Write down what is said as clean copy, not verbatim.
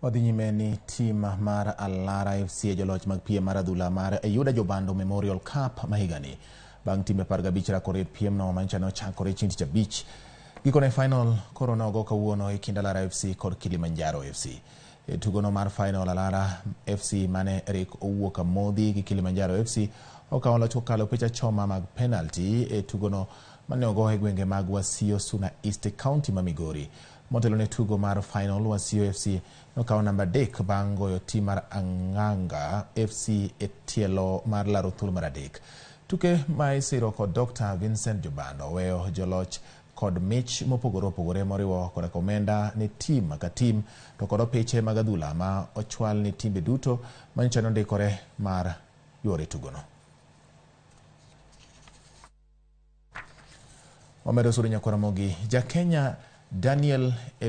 Wadhi nyime ni tim mar Alara FC e joloch mag piem mar adhula mar Yuda Jobando Memorial Cup ma higani. Bang' timbe 15 rakore e piemno manyocha ne ochakore chieng' tich abich. Gikone final koro nogo kawuono e kind Alara FC kod Kilimanjaro FC. E tugono mar final Alara FC mane rik owuok amodhi gi Kilimanjaro FC okawo loch kokalo picha choma mag penalty e tugono mane ogo e gwenge mag Wasio Suna East County ma Migori. Motelo ne tugo mar final, Wasio FC nokawo namba 3 bang' goyo tim mar Ang'anga FC e tielo mar laro thuolo mar 3. Tuke ma isiro kod Dr. Vincent Jobando oweyo joloch kod mich mopogore opogore moriwo koda omenda ne tim ka tim to kod opiche mag adhula ma ochwal ne timbe duto manyocha nondikore mar yuore tugono. Wamedo sudo nyakwar Ramogi. Ja Kenya Daniel